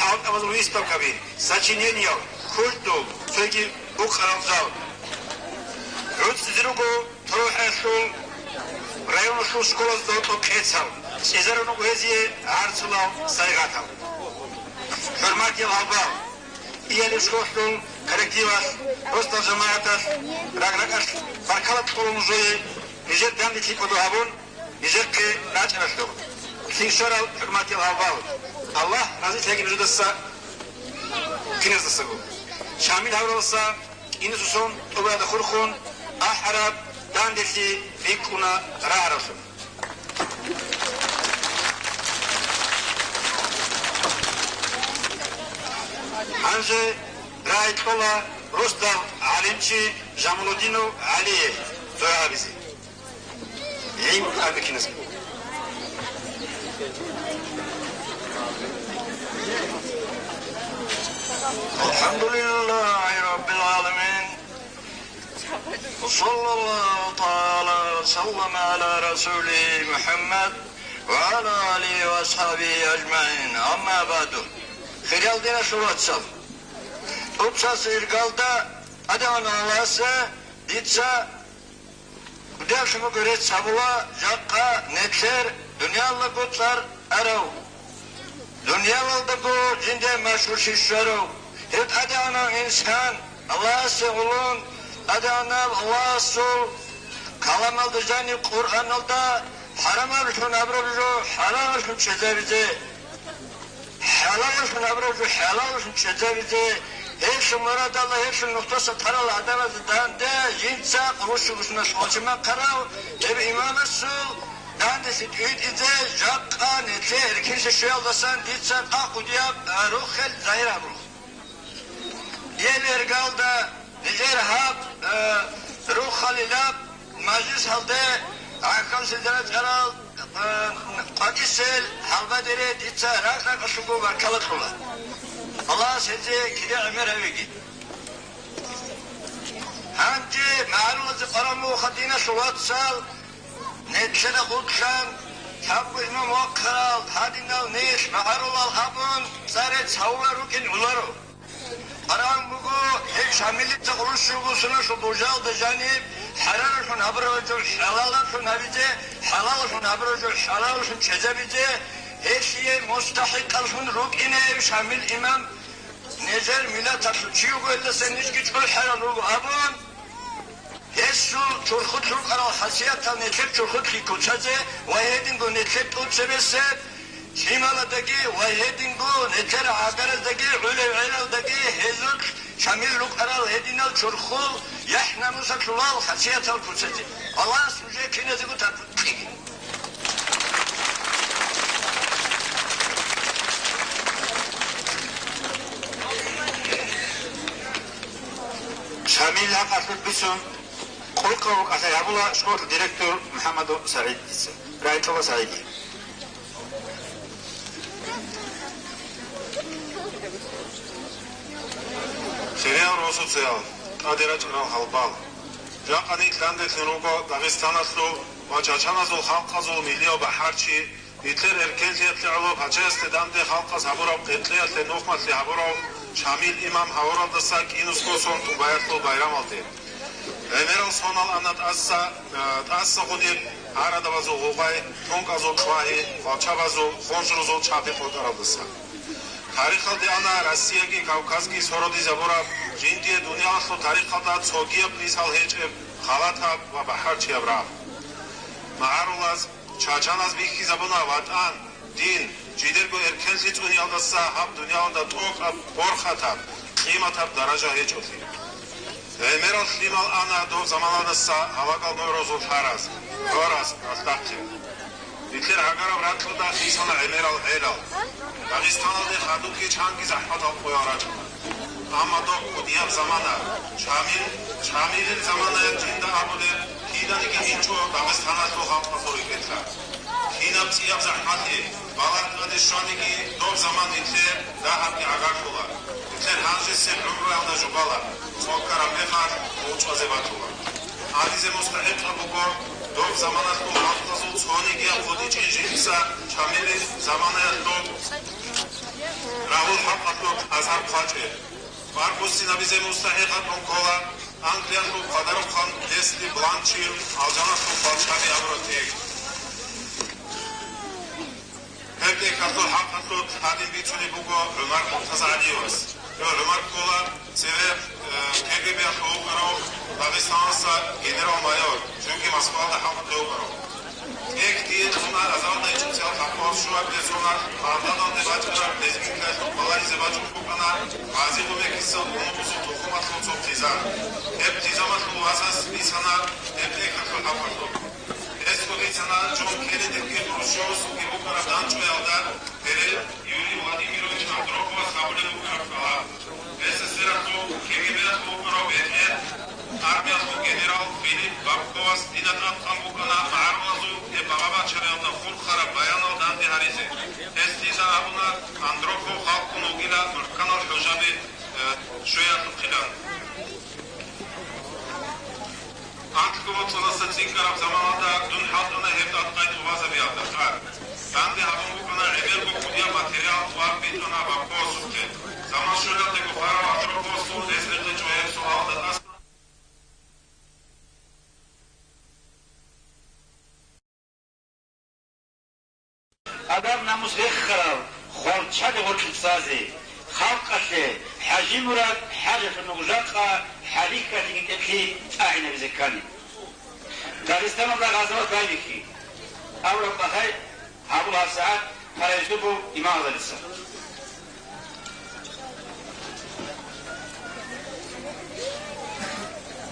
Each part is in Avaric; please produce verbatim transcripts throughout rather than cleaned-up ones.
гьалкӀабазул выставкаби, сочинениял, культул, цоги укъарал жал. ГӀуцӀизе руго ТӀурхӀелъул районалъул школазда гьоркьоб къецал, чӀезарун руго гьезие гӀарцулал сайгъатал. ХӀурматиял гьалбал, Иялил школалъул коллективалъ, росдал жамагӀаталъ ракӀ-ракӀалъ баркала кьола нужее, нижер данде лъикӀлъи гьабун, нижехъе рачӀаралъур. ЛъикӀ щварал, хӀурматиял гьалбал, Аллагь разилъаги нужедаса киназдасаго. Шамил гьавуралдаса кӀинусусон тӀубаялда хурхун ахӀараб данделъи бикӀуна рагӀаралъур. Гьанже рагӀи кьола росдал гӀалимчи Жамалудинов ГӀалие дугӀа гьабизе. ГӀин абикинас. الحمد لله رب العالمين. وصلى الله تعالى وسلم على رسوله محمد وعلى آله وأصحابه أجمعين. أما بعد. Хириял диналъул вацал. ТӀоцебесеб иргалда ТӀадегӀан Аллагьас дица гьудиялъун буго рецц гьабула жакъа нилъер дуниялалдаго цӀар арав. Дуниялалдаго жинде машгьурлъи щварав, гьев тӀадегӀанав инсан, Аллагьасе гӀоло, тӀадегӀанав Аллагьасул каламалда жаниб Къуръаналда хӀарамаллъун абураб жо хӀарамаллъун чӀезабизе, хӀалаллъун абураб жо хӀалаллъун чӀезабизе, гьелъул мурадалда, гьелъул нухтаса тарал гӀадамазда данде жинца къурущугусуналъ гъочимахъарав гьеб имамасул данделъи тӀибитӀизе жакъа нилъее эркинлъи щвеялдасан дица къагӀудияб, а, рохел загьир гьабула. Гьеб иргалда нижер гьаб, э, рохалилаб мажлисалде гӀахьаллъизе рачӀарал, э, къватӀисел гьалбадере дица ракь-ракьалъулго баркала кьола. Аллагьас гьезие кири гӀемер гьавеги. Гьанже магӀарулазе къваран бугоха, диналъул вацал, нилъеда гъурлъан, лъабго имам вахъарал, гьадинал нилъ магӀарулал абун, цӀар рецц гьавулел рукӀин гӀоларо. Къваран буго, гьеб Шамилица къурущугусуналъул божалда жаниб хӀарамаллъун гьабураб жо хӀалаллъун гьабизе, хӀалаллъун гьабураб жо хӀалаллъун чӀезабизе, гьелъие мустахӀикъаллъун рукӀине гьев Шамил имам. Нижер миллаталъул чи вуго, гьелдаса нижги чӀухӀарал руго абун, гьесул чурхулъ рукӀарал хасиятал нилъер чурхулъги куцазе ва гьединго нилъер тӀоцебесеб лъималадаги ва гьединго нилъер гӀагараздаги, гӀолеб гӀелалдаги гьезулъ Шамил рукӀарал гьединал чурхул, яхӀ-намусалъулал хасиятал куцазе. Аллагьас нужее киназего тавфикъ кьеги. Шамил гьакъалъулъ бицун, къулкъа вукӀалъай гьабула школалъул директор МухӀаммадов СагӀидица. РагӀи кьола СагӀиде. Хириял росуцаял, тӀаде рачӀарал гьалбал! Жакъа нилъ данделъун руго Дагъистаналъул ва чачаназул халкъазул миллияв бахӀарчи, нилъер эркенлъиялъе гӀоло пачаясде данде халкъас гьабураб къеркьеялъе нухмалъи гьабурав Шамил имам гьавуралдаса кӀинусго сон тӀубаялъул байрамалде. ГӀемерал сонал ана тӀаса, э, тӀаса гъуниб гӀарабазул гъугъай, тункӀазул чӀвагьи, хвалчабазул, хунжрузул чапи къотӀаралдаса. Тарихалде ана Россияги Кавказги сородизабураб, жиндие дуниялалъул тарихалда цогияб мисал гьечӀеб халатаб ва бахӀарчияб рагӀ. МагӀарулаз, чачаназ бихьизабуна ватӀан, дин, жидерго эркенлъи цӀуниялдаса гьаб дуниялалда тӀокӀаб, борхатаб, къиматаб даража гьечӀолъи. ГӀемерал лъимал ана доб заманалдаса гьалагал гӀорозул лъараз, гӀораз, гӀалдахъе. Нилъер гӀагараб ракьалда хисана гӀемерал гӀелал. Дагъистаналде хадубги чанги захӀматал къоял рачӀуна. Амма доб кӀудияб замана, Шамил, Шамилил заманаялъ жинда абулеб, киданиги гьечӀо Дагъистаналъул халкъалъул рекӀелъа. Кинаб цӀияб захӀмалъи, балагь тӀаде щваниги, доб заман нилъер дагьабги гӀагарлъула, нилъер гьанжесеб гӀумруялда жубала, цо ккараб мехалъ гъов чӀвазе батула. Абизе мустахӀикъаб буго, доб заманалъул халкъазул цонигияб гъудичӀин жинца Шамилил заманаялъул рагьул Азар хъвачӀе. Маркусинабизе мустахӀикъатун ккола Англиялъул къадарухъан Лесли Бланчил алжаналъул хвалчаби абураб текст. Гьеб тексталъул хӀакъалъулъ гьадин бицунеб буго ГӀумар МуртазагӀалиевас. Гьев ГӀумар ккола цеве, э, КГБ-ялъул вукӀарав Дагъистаналъа генерал-майор, цинги Москвалда хӀалтӀулев вукӀарав. Текст дие цӀуна азарда ичӀоциял къапугъаз щуабилеб соналъ Багъдадалде бачӀараб лезгинкаялъул балагьизе бачӀун букӀана Гъази Гъумекиса Ункузул тухумалъул цо хъизан. Гьеб хъизамалъул васас бицана гьеб тексталъул хӀакъалъулъ. Гьесго бицана Джон Кеннедиги Хрущевасулги букӀараб дандчӀваялда гьерел Юрий Владимирович Андроповас гьабулеб букӀараб кӀалаб. Гьесда свералъул КГБ-ялъул вукӀарав бетӀер армиялъул генерал Филипп Бобковас дида тӀадкъан букӀана магӀарулазул гьеб багъа-бачаралда хурхараб баянал данде гьаризе. Гьес дида абуна, Андропов халкъун вугила мухӀканал хӀужаби, э, щвеялъухъилан. Анкьго вацӀцӀадаса цӀикӀкӀараб заманалда дун хӀалтӀана гьеб тӀадкъай тӀубазабиялда тӀад. Данде гьабун букӀана гӀемерго кӀудияб материал ва битӀана Бобковасухъе. Заман щвелалдего хварав Андроповасул гьез гьикъичӀо гьеб суалалда тӀаса. Адаб-намус рехарал хвалчаби гъоркье цӀазе, халкъалъе ХӀажимурад, ХӀажалъул нугӀжахъа, ХӀалихьалъе гьитӀеблъи тӀагӀинабизе ккани. Дагъистаналда гъазават байбихьи абураб бахъай гьабула гьабсагӀат Къара-Юсупов имамзабица.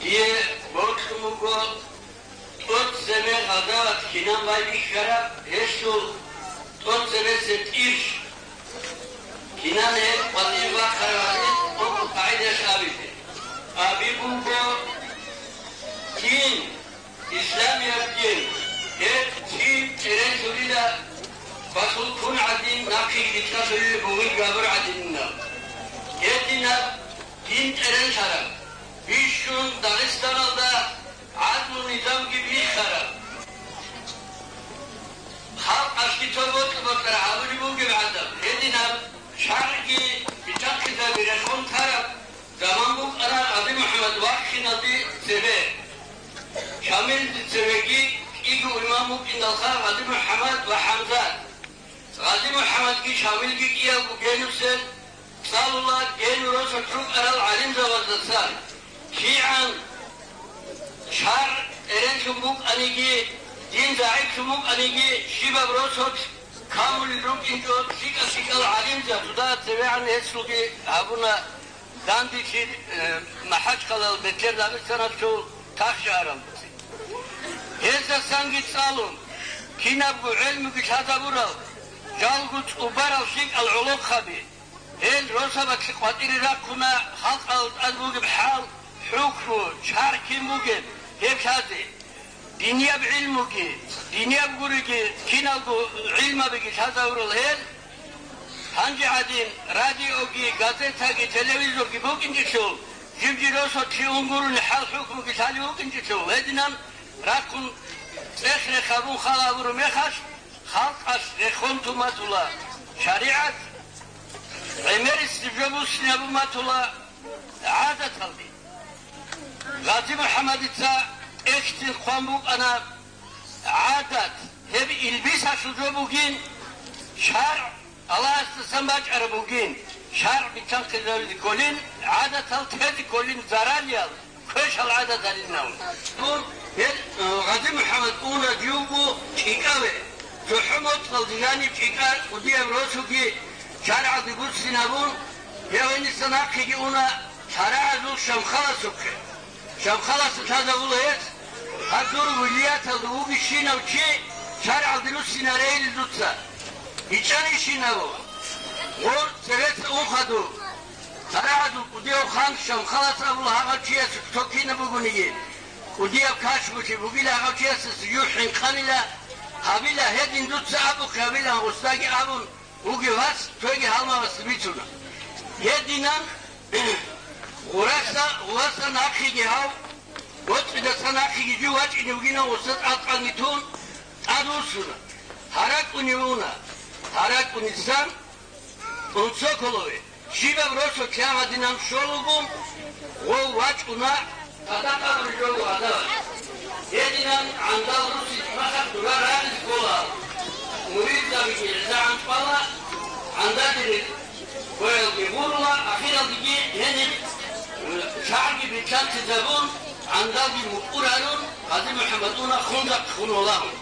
Дие бокьун буго тӀоцебе гъазават кинан байбихьараб, гьелъул тӀоцебесеб тӀирщ кинан гьеб къватӀир бахъараб гьадин, къо-, къагӀидаялъ абизе. Абизе буго дин, исламияб дин, гьеб чи тӀеренлъулила, басулкун гӀадин, нахъеги рикӀкӀалъулила бугин габур гӀадинилан. Гьединаб дин тӀеренлъараб, бищун Дагъистаналда гӀадлу-низамги бихьараб, халкъалъги цо бокьа-бокьараб гьабулеб бугеб гӀадаб, гьединаб шаргӀги битӀахъизаби рехун тараб заман букӀана Гъази МухӀаммад вахъиналде цебе. Шамилде цевеги кӀиго имам букӀиналха Гъази МухӀаммад ва ХӀамзат. Гъази МухӀаммадги Шамилги кӀиявго генусел цӀалула генур росулъ рукӀарал гӀалимзабаздасан. КигӀан шаргӀ тӀеренлъун букӀаниги, дин загӀиплъун букӀаниги, щибаб росулъ камулел рукӀинчӀо лъикӀа-лъикӀал гӀалимзаб цода цевегӀан гьесулги гьабуна. Дандилъи, э, МахӀачхъалал, бетӀер Дагъистаналъул тахшагьаралдаса. Гьездасанги цӀалун, кинабго гӀелмуги лъазабурал, жалго цӀубарал лъикӀал гӀолохъаби, гьел росабалъе къватӀире рахъуна халкъалда тӀад бугеб хӀал, хӀукму, шаргӀ кин бугеб, гьеб лъазе. Динияб гӀилмуги, динияб гуриги, киналго гӀилмабиги лъазабурал гьел, гьанже гӀадин радиоги, газетаги, телевизорги букӀинчӀелъул, жиб-жиб росулъе ун гурони хӀал-хӀукмуги лъалев вукӀинчӀелъул, гьединан рахъун цӀех-рех гьабун хал гьабураб мехалъ, халкъалъ рехун тун батула шаригӀат, гӀемерисеб жо буссинабун батула гӀадаталде. Гъази МухӀаммадица тӀехьлъи хъван букӀана гӀадат, гьеб илбисалъул жо бугин, шаргӀ Аллагьасдасан бачӀараб бугин, шаргӀ бицанхъизаризе кколин, гӀадатал тезе кколин, заралиял, квешал гӀадаталин абун. Гьел, э, Гъази МухӀаммад уна живго чӀикӀаве, цохӀо моцӀалде жаниб чӀикӀа кӀудияб росуги шаргӀалде буссинабун, гьев гьениса нахъеги уна ЛъарагӀазул Шамхаласухъе. Шамхалас лъазабула гьес, гьаб дур вилияталда вугищинав чи шаргӀалде руссинарейилан дуца. ГьечӀанищинав гъор цевеца ун хадуб. ЛъарагӀазул кӀудияв хан Шамхалас абула гьагъав чиясе цо кинаб бугониги, кӀудияб кашгулъи бугила гьагъав чиясдаса жугьин хъанила, гьабила гьедин дуца абухъе гьабилан гъусдаги абун, вугев вас цоги гьалмагъасда бицуна. Гьединан гъураса, гъуваса нахъеги гьав, боцӀидаса нахъеги жив вачӀине вугинав гъуса тӀалкъанги тун, тӀадвуссуна. ГьаракӀунев вуна. ГьаракӀунисан ун цо кколове. Щибаб росу кьан гьадинан щолого, гъов вачӀуна, гьадакъаб рижо гьадаб. Гьединан гӀандал русич махъа дура рагъиз ккола. Муридзабиги гӀезегӀан чӀвала, гӀандадире боялги гъурула, ахиралдеги гьениб, э, шагьарги биччалъизабун, гӀандалги мукӀурарун, Гъази МухӀаммадуна Хунзахъ хун валагьун.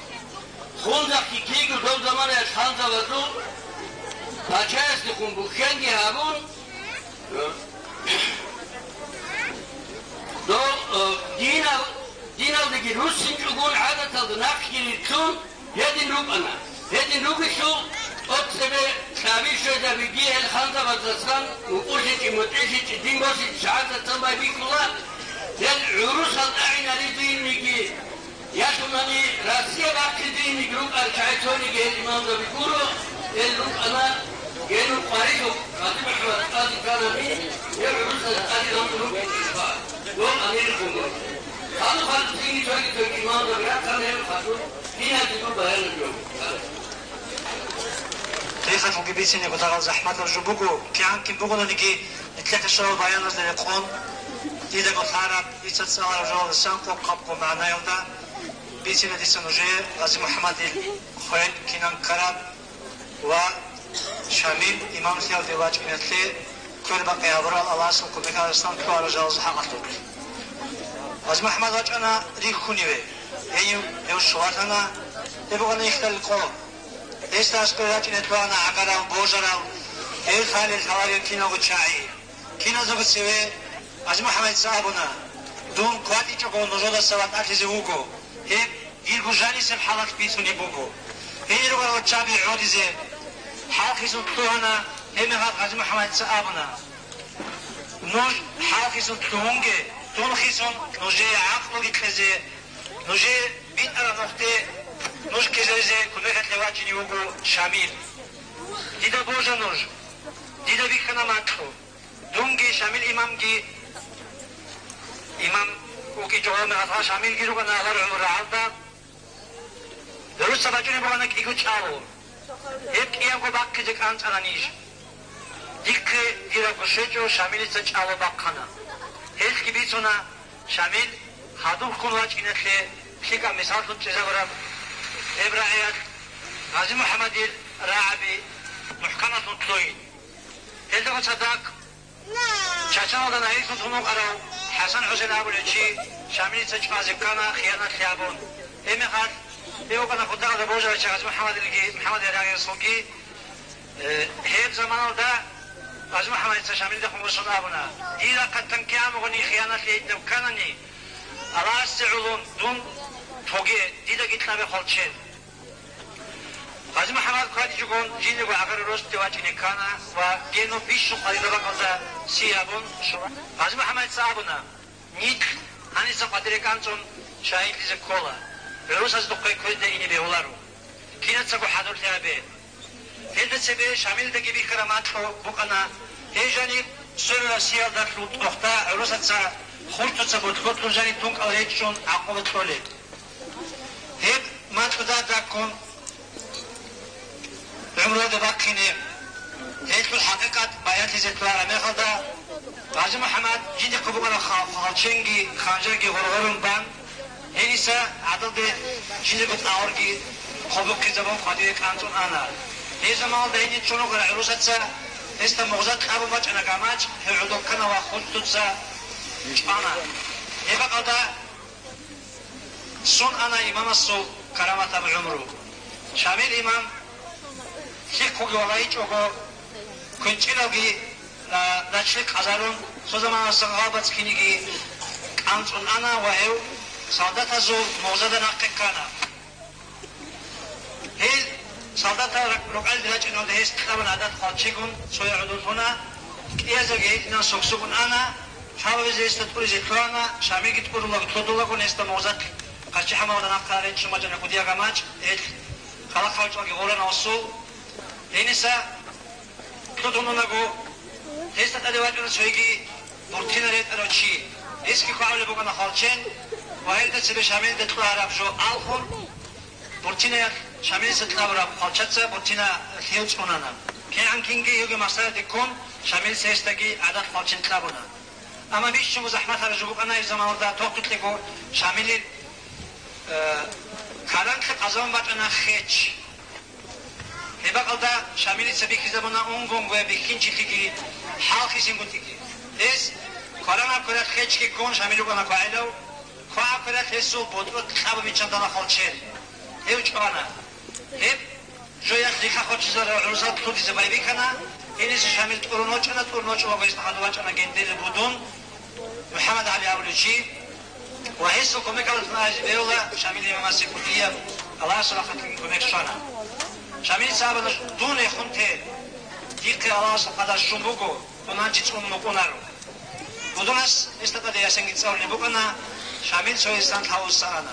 Хунзахъги киго дов заманаялъ ханзабазул пачаясдехун бухьенги гьабун, э, дов, э, динал-, диналдаги руссинчӀогун гӀадаталда нахъги рилълъун, гьедин рукӀана. Гьедин ругелъул, тӀоцебе кьаби щвезабиги гьел ханзабаздасан, мукӀурлъичӀи-мутӀигӀлъичӀи дин босичӀи шагьарзасан байбихьула, гьел гӀурусал тӀагӀинаризе инниги, ясунани Россия бахъизе инниги рукӀарчагӀи цониги гьел имамзаби гуро, гьел рукӀана генул къварилъухъ Гъази МухӀаммад Къази Канани, гьев гӀурусал тӀагӀинав рукӀинчӀеб, дов амирхун гуро. Хадуб хадуб цинги цоги-цоги имамзаби рахъана гьев хадуб. Дихъалъулги бицине гутарал захӀматаб жо буго, кигӀан кин бугонаниги, нилъеца щварал баяназда рекъон, дидаго лъараб, дица цӀалараб жоялдасан къокъабго магӀнаялда бицине дица нужее Гъази МухӀаммадил хвел кинан ккараб ва Шамил имамлъиялде вачӀиналъе квербакъи гьабурал Аллагьасул кумекалдасан лъугьарал жалазул хӀакъалъулъ. Гъази МухӀаммад вачӀана рихьуниве. Гьенив гьев щвалана, гьеб бугана ихтарал къо. Гьесда аскӀове вачӀине лъугьана гӀагарал, божарал, гьев лъалел лъаларел киналго чагӀи. Киназдаго цеве Гъази МухӀаммадица абуна: «Дун кватӀичӀого нужедаса ватӀалъизе вуго, гьеб дирго жанисеб хӀалалъ бицунеб буго». Гьенир ругел руччаби гӀодизе хӀалхьизун лъугьана, гьеб мехалъ Гъази МухӀаммадица абуна: «Нуж хӀалхьизун лъугьунге, дун хисун нужее гӀакълуги кьезе, нужее битӀараб нухде нуж ккезаризе кумекалъе вачине вуго Шамил. Дида божа нуж, дида бихьана макьу». Дунги Шамил имамги, имам вукӀинчӀого гьев мехалъ Шамилги рукӀана гьалар гӀумру рагӀалда. Гьоруса бачӀунеб бугана кӀиго чӀалу. Гьеб кӀиябго бахъизе кӀанцӀана ниж. Дихъе дирабго щвечӀо, Шамилица чӀалу бахъана. Гьелъги бицуна, Шамил хадуб хьун вачӀиналъе лъикӀаб мисаллъун чӀезабураб гьеб рагӀиялъ Гъази МухӀаммадил рагӀаби мухӀкамалъун лъугьин. Гьелдаго цадахъ Чачаналда нагьиллъун тун вукӀарав ХӀасан-ХӀусен абулев чи Шамилица чӀвазе ккана хиянатлъи гьабун. Гьеб мехалъ гьев вукӀана хутӀаялда божарав чи Гъази МухӀаммадилги, МухӀаммадил рагӀиясулги. Э, гьеб заманалда Гъази МухӀаммадица Шамилдехун босун абуна: «Дир рахъалъан кигӀан бугони хиянатлъи гьединаб кканани, Аллагьасде гӀоло дун тоге, дидаги кьабе хвалчен». Гъази МухӀаммад кватӀичӀогон жиндирго гӀагар росде вачӀине ккана ва гьенив бищун къварилъа бакӀалда си гьабун щула. Гъази МухӀаммадица абуна: «Нилъ гьаниса къватӀире кӀанцӀун шагьидлъизе ккола, гӀурусазухъе кверде ине бегьуларо. Кинацаго хӀадурлъи гьабе». Гьелда цебе Шамилдаги бихьараб макьу букӀана, гьей жаниб сверулаб сиялдалъул тӀохда гӀурусаца хурцуца ботлъолъун жаниб тункӀал речӀчӀун гӀакъуба кьолеб. Гьеб макьуда даккун гӀумруялда бахъине, гьелъул хӀакъикъат баянлъизе ккараб мехалда, Гъази МухӀаммад жиндихъе букӀана ха-, хвалченги ханжарги гъоргъорун бан, гьениса гӀадалде жиндирго тӀагъурги хъубухъизабун къватӀире кӀанцӀун ана. Гьеб заманалда гьенив чӀун вукӀарав гӀурусаца гьесда мугъза кьабун бачӀана гамачӀ, гьев гӀодов ккана ва хурцуца чӀвана. Гьеб бакӀалда Сун ана имамасул караматаб гӀумру. Шамил имам лъихъуги валагьичӀого, квенчӀелалги, а, начлъи къазарун, цо заманалъ гъалбацӀ киниги кӀанцӀун ана ва гьев солдатазул мугъзада нахъе ккана. Гьел солдатал ракӀ-, рукӀалде рачӀиналда гьес кьабун гӀадат хвалчигун цояв гӀодов лъуна, кӀиязеги гьединан соксугун ана, хӀалбизе гьесда тӀуризе лъугьана, Шамилги тӀурулаго лъодулаго гьесда мугъзахъе ПаччахӀамалда нахъа речӀчӀун бачӀана кӀудияб гамачӀ, гьел халахъал чӀваги гъурана осул. Гьениса лъудун унаго, гьесда тӀаде вачӀуна цойги Буртина ретӀарав чи. Гьесги хъвагӀулеб букӀана хвалчен ва гьелда цебе Шамилда кьвагьараб жо алхун, Буртинаялъ Шамилица кьабураб хвалчаца Буртина лъил цӀунана. КигӀан кинги гьевги масараде ккун, Шамил цесдаги гӀадат хъвалчен кьабуна. Амма бищунго захӀматараб жо букӀана гьеб заманалда, тохтулъего Шамилил, э, кваранкье къазавун бачӀана хеч. Гьеб бакӀалда Шамилица бихьизабуна унгонгояб бихьинчилъиги хӀалхьисингутӀиги. Гьес кваранаб квералъ хечги ккун, Шамил вукӀана квагӀилав, квагӀаб квералъ гьесул ботӀролъ кьабун биччан дала хъвалчен. Гьев чӀвана. Гьеб жоялъ рихха хочизарал гӀурусал лъутизе байбихьана. Гьениса Шамил тӀурун вачӀана, тӀурун вачӀулаго гьесда хадув вачӀана гендерил будун МухӀаммад ГӀали абулев чи. Ва гьесул кумекалдалъун абизе бегьула Шамил имамасе кӀудияб Аллагьасул рахъалъеги кумек щвана. Шамилица абуна: «Дун эхун те, дихъе Аллагьасул къадар щун буго, дун гьанже цӀун мукъунаро». Будунас гьесда тӀаде ясинги цӀалулеб букӀана, Шамил цо гьесдасан лъавуса ана.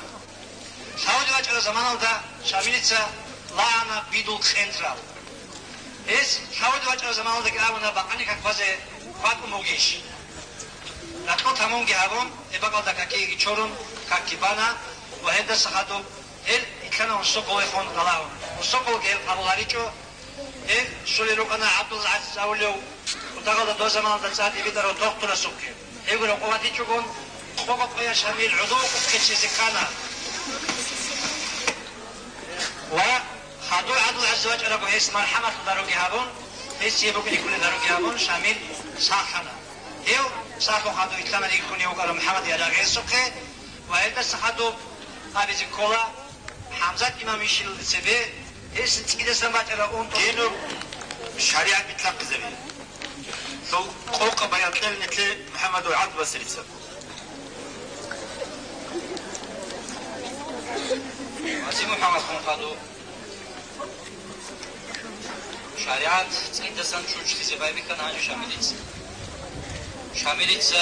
Лъавуде вачӀараб заманалда Шамилица лагъана бидул къентрал. Гьес лъавуде вачӀараб заманалдаги абуна бакъани как базе хъватӀун бугищ. Ракьул тамунги гьабун, гьеб бакӀалда какиги чорун, какги бана ва гьелдаса хадуб гьел итлъана Унсоколехун гъалаун. Унсоколги гьел къабул гьаричӀо. Гьел щолел рукӀана ГӀабдул-ГӀазиз абулев, кутакалда дозамалда цӀар тӀибитӀарав дохтурасухъе. Гьев рокъов ватичӀогон, къого къоялъ Шамил гӀодов къукъечӀезе ккана. Ва хадув ГӀабдул-ГӀазиз вачӀарабго гьес мархӀаматлъун даруги гьабун, гьесие букӀине кколел даруги гьабун, Шамил сахлъана. Гьев сахлъун хадув итлъана рихьунев вукӀарав МухӀаммад Ярагъесухъе ва гьелдаса хадуб абизе ккола, ХӀамзат имам вищилалде цебе гьесин цӀидасан бачӀараб унтӀ. Динул шаригӀат битлъахъизаби. Цо къокъа баян кьел нилъе МухӀаммадул ГӀабдулбасирица. Гьази МухӀаммад хун хадуб. ШаригӀат цӀидасан чучлъизе байбихьана гьанже Шамилица. Шамилица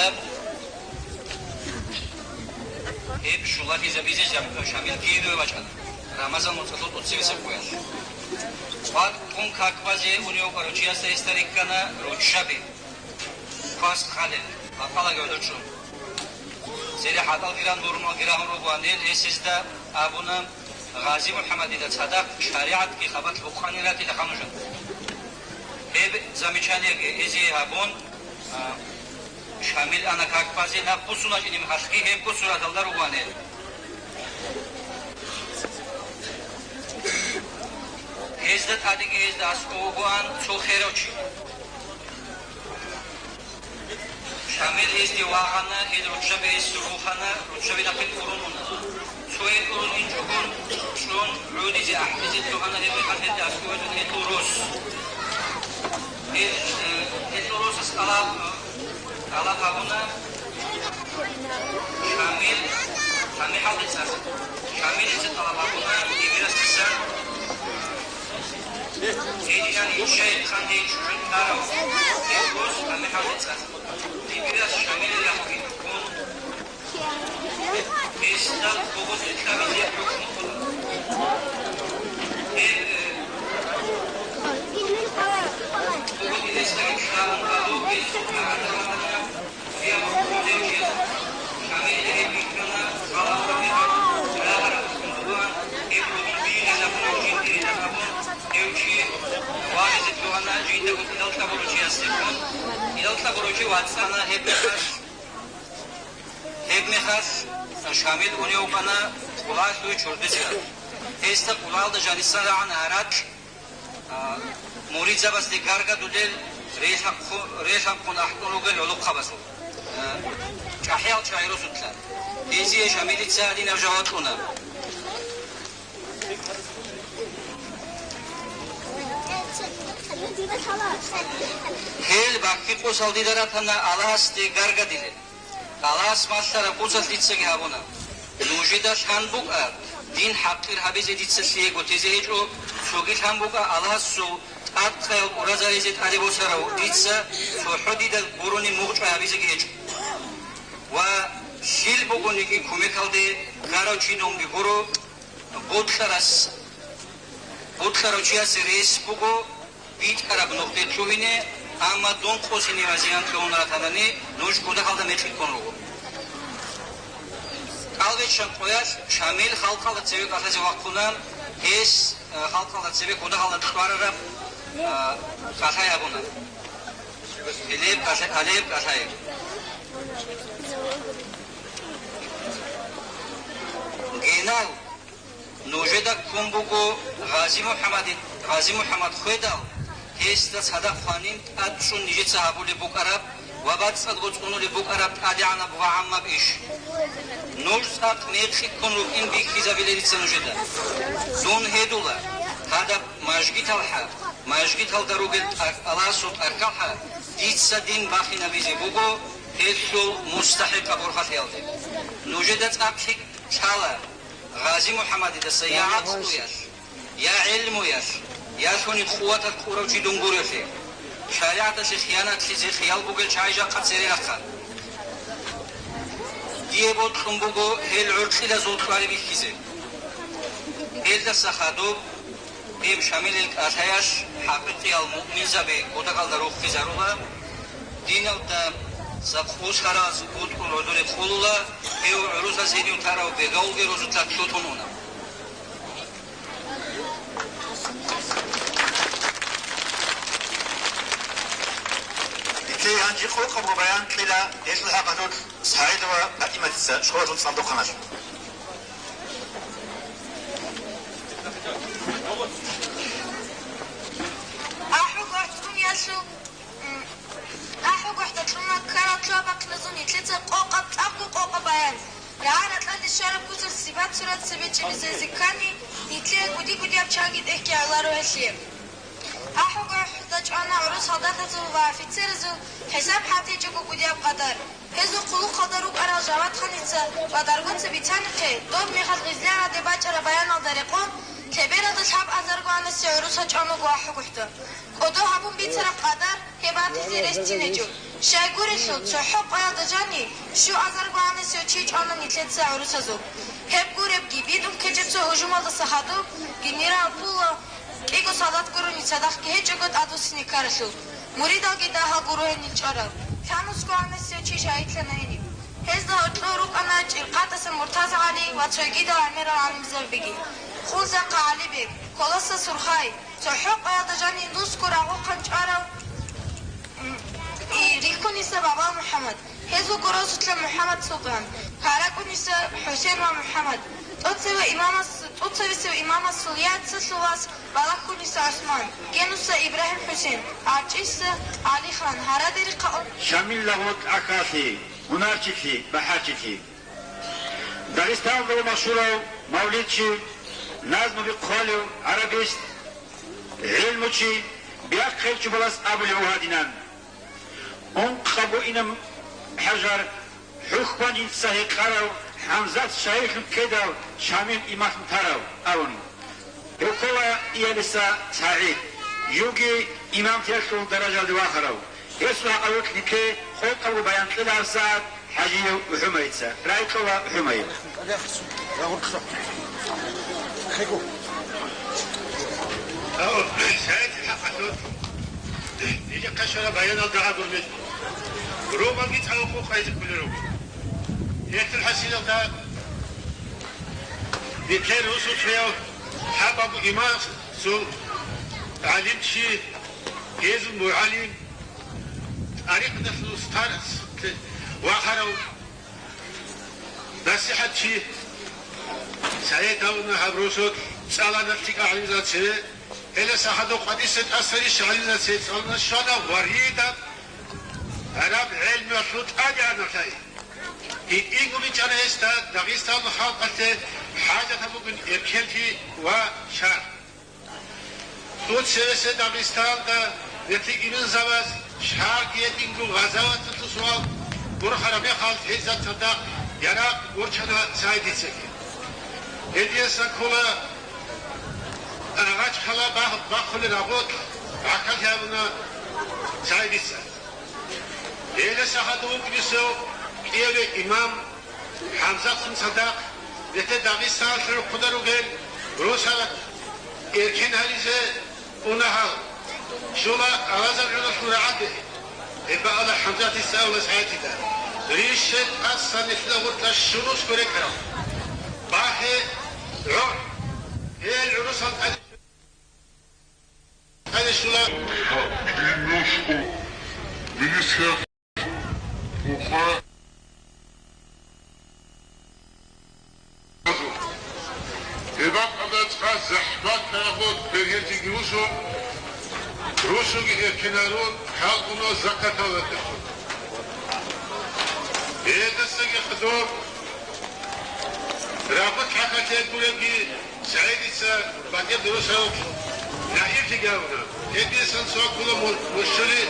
гьеб щула хизабизе Шам-, Шамил Киеве вачӀана, Рамазан муцӀалъул тӀоцебесеб къоялъ. КъватӀ ккун как базе унев вукӀарав чиясда гьесда риккана руччаби, квас хъалел, бакъалаги гӀодор чӀун. Цере хӀатӀалги ран, гьурмалги рагьун ругоан, гьел гьесда абуна, Гъази МухӀаммадида цадахъ шаригӀатги хабалъ букъанин ратила нужеда. Гьеб замечаниеги гьезие гьабун, а, Шамил ана как базе, нахъ буссун вачӀине мехалъги гьебго сураталда ругоан гьел. Гьезда тӀадеги гьезда аскӀов вугоан цо херав чи. Шамил гьезде вагъана, гьел руччаби гьесул рухана, руччаби нахъе тӀурун уна. Цо гьел тӀурун инчӀогон, чӀун, гӀодизе, ахӀдизе лъугьана, гьеб мехалъ гьелде аскӀове тӀун гьелъул рос. Гьел, э, гьелъул росас тӀалаб, тӀалаб гьабуна Шамил, Шамил гьалде цӀар. Шамилица тӀалаб гьабуна, гьеб мехалъ гьесда Гьединан ил шайх ханде чӀужу тарав, гьев рос Шамил гьалде цӀар. Дибирас Шамил рахъги ккун, гьесда къугъузе кьабизе хӀукму кьуна. Гьеб, э, къугъузе гьесда кьабун гьалу гьесул гӀадамазда Гьеб мехалъ Шамил унев вукӀана Къулалъуе чордозе. Гьесда Къулалда жанисан рагӀана гьаракь. А, муридзабазде гаргадулел релъахъу-, релъанхъун ахӀун ругел гӀолохъабазул, а, чӀахӀиял чагӀи росулъа. Гьезие Шамилица гьадинаб жаваб кьуна. Гьел баккикъосал дида ратана Аллагьасде гаргадилел. Аллагьас малъараб куцалъ дицаги гьабуна. Нужеда лъан букӀа, дин хӀакъир гьабизе дица лъиего тезе гьечӀо, цоги лъан букӀа Аллагьасул тӀадкъаял уразаризе тӀаде босарав дица цохӀо дида гурони мугъчӀвай гьабизеги гьечӀо. Ва лъил бугониги кумекалде ккарав чи дунги гуро, бокьарас, бокьарав чиясе рес буго, битӀараб нухде лъугьине, амма дун къосине ва зиян лъугьун ратанани, нуж кутакалда мекъи ккун руго. КӀалбиччан къоялъ Шамил халкъалда цеве кӀалъазе вахъуна, гьес, э, халкъалда цеве кутакалда кьварараб А, кӀалъай абуна. Гьелеб кӀалъай, гьалеб кӀалъай. Генал нужеда ккун буго Гъази МухӀаммадид-, Гъази МухӀаммад хведал, гьесда цадахъ хванин тӀад чӀун нижеца гьабулеб букӀараб ва бацӀцӀадго цӀунулеб букӀараб тӀадегӀанаб ва гӀаммаб иш. Нуж цӀакъ мекъи ккун рукӀин бихьизабила дица нужеда. Дун гьедула, гьадаб мажгиталха, мажгиталда ругел тӀакӀаласул тӀаркалха дица дин бахинабизе буго гьелъул мустахӀикъаб борхалъиялде. Нужеда цӀакъ лъикӀ лъала, Гъази МухӀаммадидаса я гӀакълуялъ, я гӀелмуялъ, я лъуни къуваталъ кьурав чи дун гурелъе. ШаригӀаталъе хиянатлъизе хиял бугел чагӀи жакъа цере ахъа. Дие бокьун буго гьел гӀоркьилазул кьвари бихьизе. Гьелдаса хадуб, гьеб Шамилил кӀалъаялъ хӀакъикъиял муъминзаби кутакалда руххизарула, диналда цӀакъ усараз бутӀрул гӀодоре къулула, гьев гӀурусаз гьенив тарав бегавулги розулъа лъутун уна. Нилъее гьанже къокъабго баян кьела гьелъул хӀакъалъулъ СагӀидова Патиматица школалъул цӀалдохъаналъ. АхӀу гохӀ цӀунялъул, м, ахӀу гохӀда кьуна ккарал лъугьа-бахъиназул нилъеца къокъаб, тӀадго къокъаб баян. РагӀа-ракьалде щвараб куцалъ сипат-сурат цебе чӀезазе ккани, нилъее кӀуди-кӀудияб чанги тӀехьги гӀоларо гьелъие. АхӀу гохӀда чӀвана гӀурус солдатазул ва офицеразул хӀисаб хӀалтӀичӀого кӀудияб къадар. Гьезул хъулухъалда рукӀарал Жавадханица ва Даргоца бицанихъе, доб мехалъ гъизлягӀаде бачӀараб баяналда рекъон, лъебералда лъабазарго анасие гӀурус гьачӀанаго ахӀугохӀда. КӀодо гьабун бицараб къадар гьеб батизе рес тинечӀо. Щайгурелъул, цохӀо къоялда жани щуазарго анасие чи чӀвана нилъеца гӀурусазул. Гьеб гуребги, битӀун ккечӀеб цо гьужумалдаса хадуб генерал Пуло кӀиго солдат гурони цадахъги гьечӀого тӀадвуссине ккаралъул. Муридалги дагьал гуро гьенил чӀварал. Лъанусго анасие чи шагьидлъана гьениб. Гьезда гьоркьор рукӀана ЧӀиркъатӀаса МуртазагӀали ва цогидал гӀемерал гӀалимзабиги. Хунзахъа ГӀалибег, Колоса Сурхай, цохӀо къоялда жанин лусго рагъухъан чӀварал, м, и, Рихьуниса Бабал МухӀаммад. Гьезул гурозулъа МухӀаммад Султан, ГьаракӀуниса ХӀусен ва МухӀаммад, тӀоцеве имамас-, тӀоцевесев имамасул яцалъул вас Балагьуниса ГӀусман, Генуса Ибрагьим-ХӀусен, ГӀарчӀиса ГӀалихан, гьарадерихъа Шамилла гъоркь ахьалъи, гьунарчилъи, бахӀарчилъи. Дагъистаналда ва машгьурав мавлидчи, назму бихъалев, гӀарабист, гӀилмучи, бяхъ гьечӀо балас абулев гьадинан. Ункъабго инаб хӀажар, хӀухьбан жинца гьекъарав ХӀамзат шагьидлъун ккедал Шамил имамлъун тарав, абун. Гьев ккола Иялиса СагӀид, живги имамлъиялъул даражалде вахарав. Гьесул гьакъалъулъ нилъее къокъабго баян кьела гьабсагӀат ХӀажиев ГӀумарица. Рай кьола ГӀумари. Нилъехъа щвараб баяналда гьабураб мехалъ, рогьалги цӀалухъ къайзе кколел руго. Гьелъул хӀасилалда нилъер росулъ гьев лъабабго имамасул гӀалимчи, гьезул мугӀалим, тӀарикъаталъул устар, вахарав, насихӀатчи, СагӀид абуна гьаб росулъ цӀалана лъикӀа гӀалимзабаз цеве. Гьеле сахадуб къватӀиса тӀасарищ гӀалимзабаз цеве цӀалана щвана ва ридаб гӀараб гӀелмуялъул тӀадегӀанав лъай. ГьитӀинго бичӀчӀана гьесда Дагъистаналъул халкъалъе хӀажат гьабугин эркенлъи ва шаргӀ. Цо цевесев Дагъистаналда нилъер имамзабаз шаргӀги гьединго гъазаваталъул суал борхараб мехалъ гьезда цадахъ ярагъ ворчана СагӀидицаги. Гьединаса ккола Агъач хала бах-, бахулел рагъулъ гӀахьаллъи гьабуна СагӀидица. Гьеле сахадуб вукӀинесев кӀияве имам ХӀамзатгун цадахъ нилъер Дагъистаналъул рухъуна ругел росарал эркен гьаризе уна гьал. Щола Алазар гӀуралъул рагӀаби. Гьеб бакӀалда ХӀамзатица абула СагӀидида: «Рищ тӀаса нилъеда гъоркьа щунусго рекӀарал. Бахе гӀо. Гьел гӀурусал тӀаде». Гьанже щула. Киношку министерство уха. Гьеб бакӀалда цӀа захӀмат рагъун бергьенлъиги вуссун, росуги эркенарун, халкъуна закатал ратихъун. Гьелдасаги хадуб, рагъу тӀахьалъе гуребги, СагӀидица батӀир дурусал наиблъиги гьавуна. Гьеб дисан цо ккола мурщули.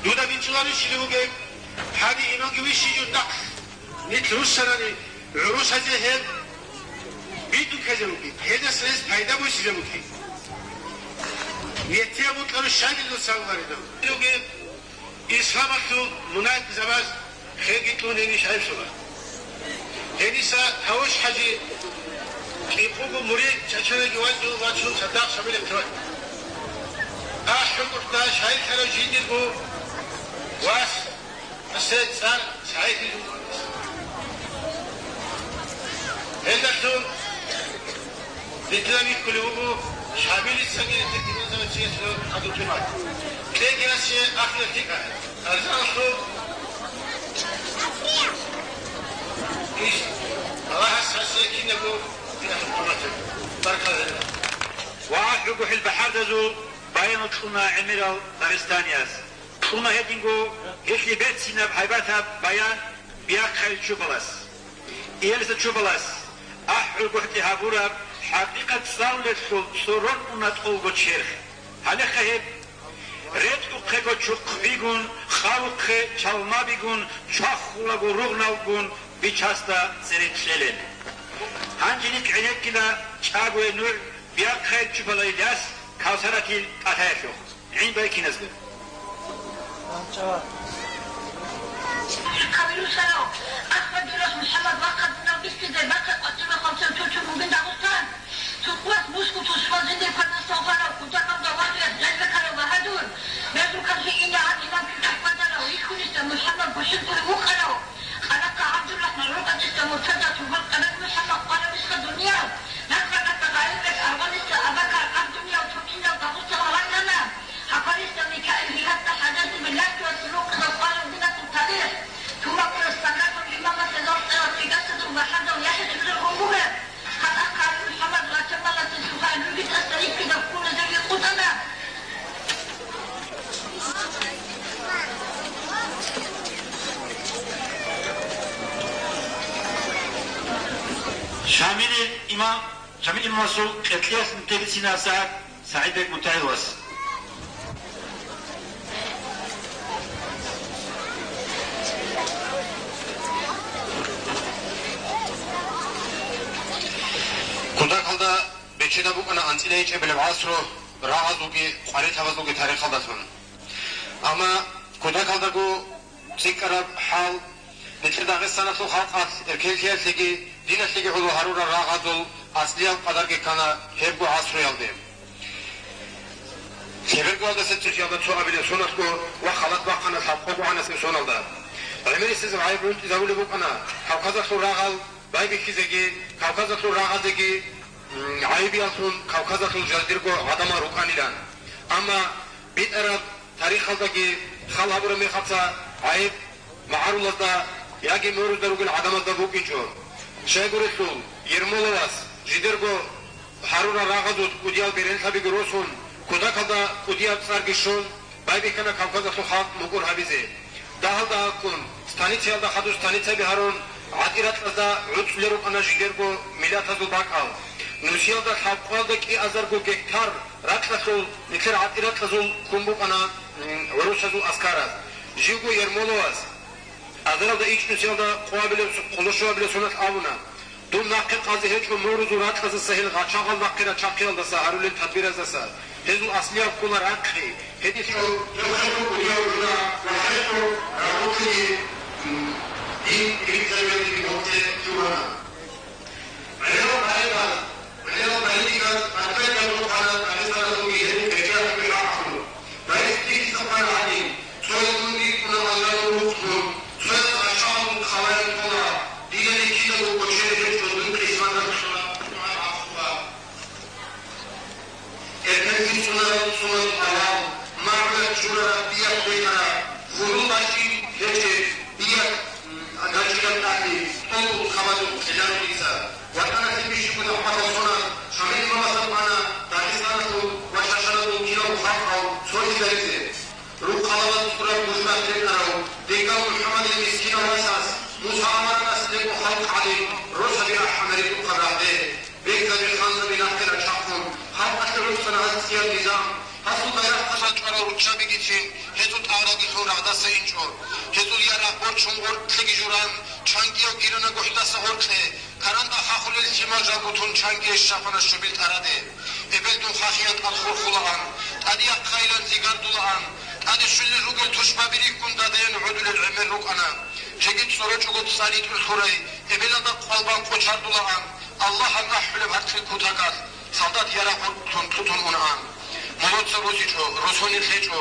Дуда бинчӀуларищали вугеб, гьади имамги вищичӀо тӀакь, нилъ руссарани гӀурусазе гьеб бидуказе вугеб, гьелдаса гьез пайда босизе вугеб. Нетияб букӀару щайгилан савларидал. Вугеб, исламалъул мунагьикъзабаз хирги кьун гьениш гӀелъула. Гьениса Тавуш-хӀажи кӀикъого мурид чачанаги вачӀун вачун цадахъ шабилеб тӀад. АхӀулгӀурда шайилъарав жиндирго вас, асе цӀар СагӀид вуго. Гьелдалъун Дидинаб бихьулев вуго, шабилицаги гьединазавачиясул хадуб жимат. Кьеги асе ахирал лъикӀа. Арзаналъул иш. Аллагьас гьасие кинабго динахъе хӀурматаб. Баркала гьелда. Ва ахӀулгохӀил бахӀардазул баян кьуна гӀемерал дагъистанияс. Кьуна гьединго гьелъие берцинаб гьайбатаб баян Биахъайил чупалас. Иелиса чупалас ахӀулгохӀги гьабураб хӀакъикъат цӀалулелъул цо рон уна тӀолго черх. Гьалеха гьеб: ретӀухъего чухъ бигун, къавухъе чалма бигун, чвахулаго ругъналгун бичасда цере кьелел. Гьанже нилъ гӀенеккила чӀагояй нугӀ Биахъайил чупалай Иляс Кавсаратил пӀатаялъухъ. ГӀин байкиназда. Хъабирусарав, Ахмадуллас МухӀаммад вахъа дунал бихьизе бахъи къватӀира хъалцев чурчун бугин Дагъустан. Цо къуялъ мускул тусмал жиндир кванаслъав гьарав, кутакалда вагьиялъ гӀезекарав багьадур, мерзукалъе ине гьатӀиман кьикьахъ квадарав, рихьунисда МухӀаммад гущин гури вукъарав, къарахъа ГӀабдуррахӀман рукъачӀесда муртаза турбан къараб МухӀаммад къвараб ишха дунияв, накъа-накъа гъайиб бес аргъанисда Абакар гьаб дунияв туркинал Дагъустан валакана. Гьаб гьарисда Микаил гьигьатда хӀажази миллатуялъул рукъалъ къварав динахъул тарих, тумакъурас Сакатул имамасда залтӀарал цӀикӀкӀасазул бахӀарзал ЯхӀя чурел гьун бугеб, гьаб ахъа МухӀаммад Гъатамаласе сухай ругитӀасда рихьидаб ккула жеги къутӀана. Шамилил имам, Шамил имамасул къеркьиялъ нилъеде бицина сагӀат СагӀидбек Мутагьиловас. Кутакалда бечедаб букӀана анцӀила гьечӀебилеб гӀасру рагъазулги къварилъабазулги тарихалдалъун. Амма кутакалдаго цӀикӀкӀараб хӀал, нилъер Дагъистаналъул халкъалъ эркенлъиялъеги диналъеги гӀоло гьарурал рагъазул аслиял къадарги ккана гьебго гӀасруялде. Лъеберго гьалдаса цӀехиялда цо абилеб соналъго ва халат бахъана лъабкъого гӀанасеб соналда. ГӀемерисез гӀайиб гӀунтӀизабулеб букӀана Кавказалъул рагъал байбихьизеги, Кавказалъул рагъазеги, м, гӀайибияллъун Кавказалъул жардирго гӀадамал рукӀанилан. Амма битӀараб тарихалдаги хал гьабураб мехалца гӀайиб магӀарулазда яги морузда ругел гӀадамазда букӀинчӀо. Щайгурелъул, Ермоловас жидерго гьарурал рагъазул кӀудиял беренлъабиги росун, кутакалда кӀудияб цӀарги щун, байбихьана Кавказалъул халкъ мукӀур гьабизе. Дагьал-дагьалккун, станицаялда хадур станицаби гьарун, гӀатӀи-ракьазда гӀуцӀулел рукӀана жидерго миллатазул бакӀал. Нусиялда лъабкъоялда кӀиазарго гектар Ракьалъул, нилъер гӀатӀиракьазул ккун букӀана, м, гӀурусазул аскараз. Живго Ермоловас азаралда ичӀнусиялда къо абилеб, къоло щуабилеб соналъ абуна: «Дун нахъе къазе гьечӀо мурузул ракьаздаса, гьел гъачагъал нахъе рачахъиялдаса гьарулел тадбираздаса. Гьезул аслияб ккола рахъи, гьединлъидал». Эркенлъи цунарал цуназул авал, магӀарулал чурараб биялъ бетараб, гьурул бачӀи гьечӀеб, биялъ, м, гачӀилан тӀаде, тӀолбул хабалъ кьеларулица. ВатӀаналъе бищун гьаб хӀалалъуна, Шамил имамасда бана Дагъистаналъул ва чачаралъул киналго халкъал цолъизаризе. Рукъалабаз цӀураб гужбат рекӀарав Дегал МухӀаммадил мискинав васас, Муса аварагас рекӀо халкъ гӀалим, росаби рахӀмат ритӀухъаб рагъде. Бегзаби, ханзаби нахъе рачахъун, халкъалъе рухсана гьас цӀияб низам. Гьасул байрахъалъул чӀварал руччабигицин, гьезул тӀагърагилъун рагъдаса инчӀо. Гьезул ярагъ борчун гъоркьеги журан, чангияв гирана гохӀдаса гъоркье, каранда хахулел лъимал жалго тун чангие щапана щобил тӀараде. Эбел дун хахиян тӀад хурхулаан, тӀаде яхъайилан зигардулаан, тӀаде щвелел ругел тушбаби рихьун дадеян гӀодулел гӀемер рукӀана. Жеги цӀорочӀого цӀар ритӀухъ лъурай, эбелалда къвалбан къочардулаан, Аллагьас ахӀулеб гьаркьил кутакалъ, солдат ярагъ гъоркьлъун тутун унаан. Молодца росичӀо, росонил лъечӀо.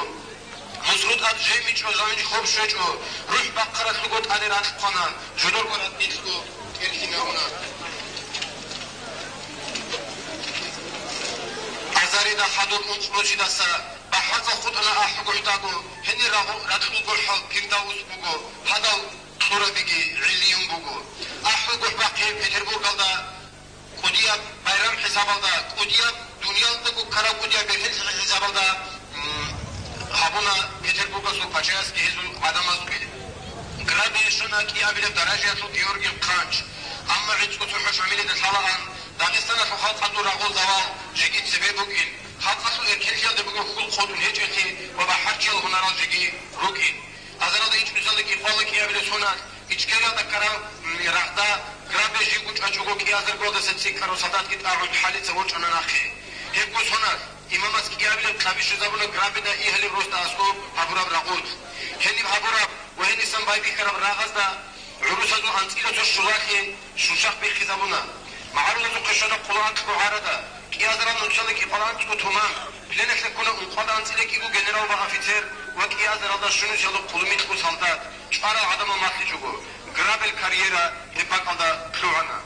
Мусру тӀад жемичӀо, жанив хоб щвечӀо, рухӀ бахъаралъуго тӀаде ракь хъвана, жодорго ратӀлилъго тӀерхьинавуна. Азарида хадуб ункънусидаса бахӀарза хутӀана АхӀулгохӀдаго, гьенир рагъу-, ракьул гохӀал Пирдавус буго, гьадал кьурабиги гӀиллиюн буго. АхӀулгохӀ бахъи Петербургалда кӀудияб байрам хӀисабалда, кӀудияб, дуниялдаго ккараб кӀудияб бергьенлъи хӀисабалда, м, гьабуна Петербургасул пачаясги гьезул гӀадамазги. Грабе щвана кӀиабилеб даражаялъул Георгий хъанч. Амма гӀицӀго цохӀо Шамилида лъалаан, Дагъистаналъул халкъалъул рагъул завал жеги цебе букӀин, халкъалъул эркенлъиялде бугеб хьул хъотӀун гьечӀелъи ва бахӀарчиял гьунарал жеги рукӀин. Азаралда ичӀнусиялда кӀикъоялда кӀиабилеб соналъ, Ичкералда ккараб, м, рагъда Грабе живго чӀвачӀого кӀиазаргоялдаса цӀикӀкӀарав солдатги тӀагӀун хӀалица ворчӀана нахъе. Гьебго соналъ, имамас кӀиабилеб кьаби щвезабуна Грабеда игьалеб росда аскӀоб гьабураб рагъулъ. Гьениб гьабураб ва гьенисан байбихьараб рагъазда гӀурусазул анцӀила цо щулалъе щущахъ биххизабуна. МагӀарулазухъе щвана хъулаанкьго гӀарада, кӀиазарал нуцала кӀикъоялда анцӀго туман, пленалъе ккуна ункъоялда анцӀила кӀиго генерал ва офицер ва кӀиазаралда щунусиялда хъулумикьго солдат, чӀварал гӀадамал малъичӀого, Грабел карьера гьеб бакӀалда лъугӀана.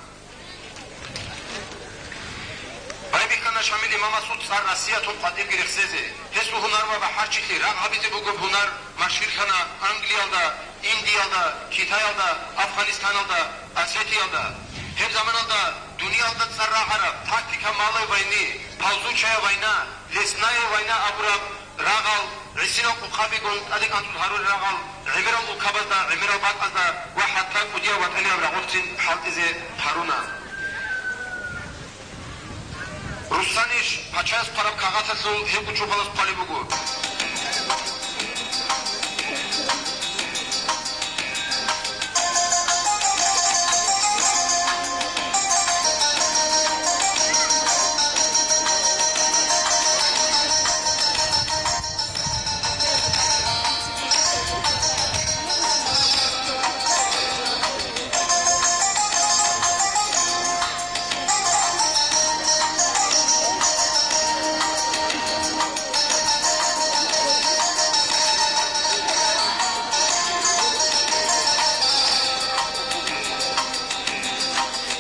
Байбихьана Шамил имамасул цӀар Россиялъул къватӀибги рехсезе. Гьесул гьунар ва бахӀарчилъи рагъ гьабизе бугеб гьунар машгьурлъана Англиялда, Индиялда, Китаялда, Афганистаналда, Осетиялда. Гьеб заманалда дуниялда цӀар рагӀараб «Тактика малой войны», «Ползучая война», «Лесная война» абураб рагъал, гӀисинал къукъабигун тӀадегӀанцӀул гьарурел рагъал гӀемерал улкабазда, гӀемерал бакӀазда ва хӀатта кӀудияб ватӀанияб рагъулъцин хӀалтӀизе гьаруна. Руссаниш пачаяс хъвараб кагъаталъул гьеб гучухъалас хъвалеб буго.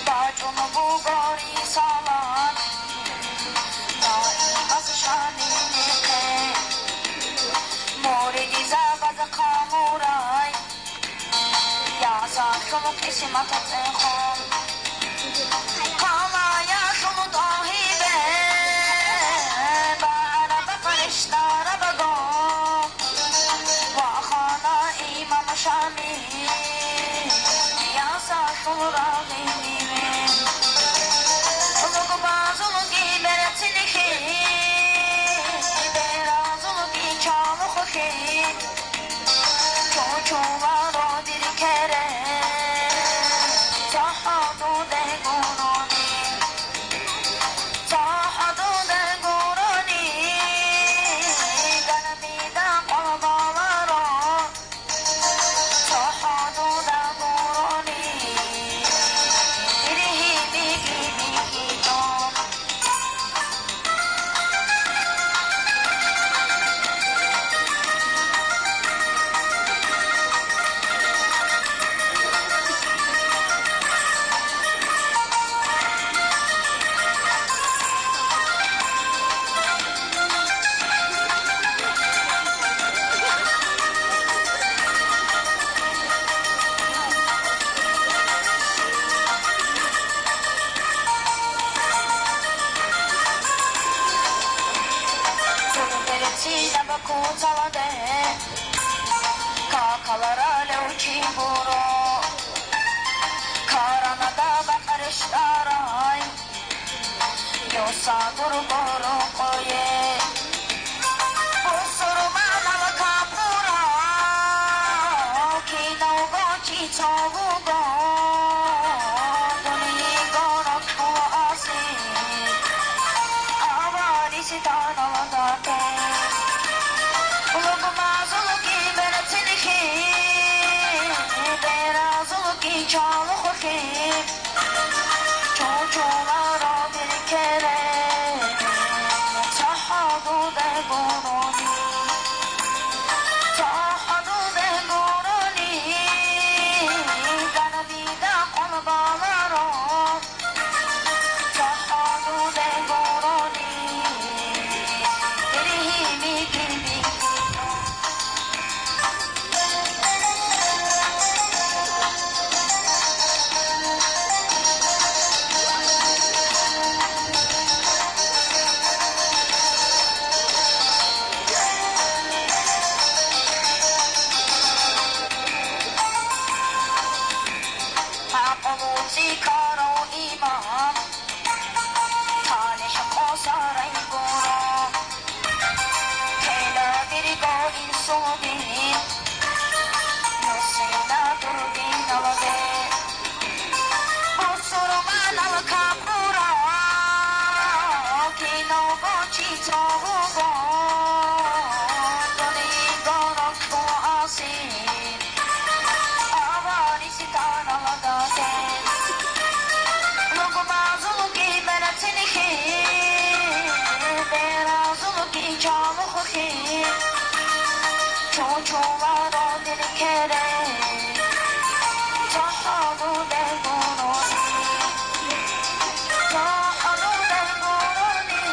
БачӀун буго рисалат, даимаз Шамилихъе, муридизабаз хъамурай, ясалъул кьисмат цӀехун. Хъалаялъул тӀагьибе бараб къаришдарабго, вахана имам Шамил, ясалъул рагъиниве. Лугбазулги берцинлъи Какаларалев чи гуро, каранада бакъ рещтӀарай, Йоса дур борокъое. Бусурманал капурал киналго чи цо вуго, дунъи горокь буго асил, аварис данал дате. Лугмазулги берцинхъи, беразулги чалухъи. Чучуларо биркере, цохӀо дуда гурони, цохӀо дуда гурони, ганабида къулбаларо, цохӀо дуда гурони, диргьими гибикьо. ГӀакълу цӀикӀкӀарав имам, талихӀ къосарай гуро. Тела дирго инсулги, нусина дурбиналде. Бусурманал капурал киналго чи цо вуго, дунъи горокь буго асил, аварис данал дате. Лугмазулги берцинхъи, беразулги чалухъи. Чучуларо диркере, цохӀо дуда гурони, цохӀо дуда гурони,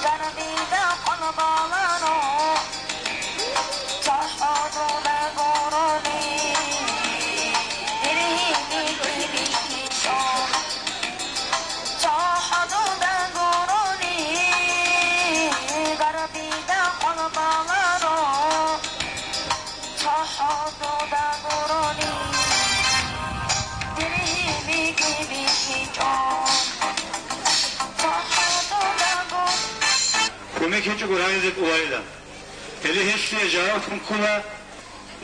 ганабида къулбаларо, цохӀо дуда гурони, диргьими гибикьо. ЦохӀо дуда гурони, ганабида къулбаларо. ЦохӀо дуда гурони, диргьими гибикьо. ЦохӀо дуда гу- Кумек гьечӀого рагӀизе кӀоларила. Гьеле гьелъие жаваб ккун ккола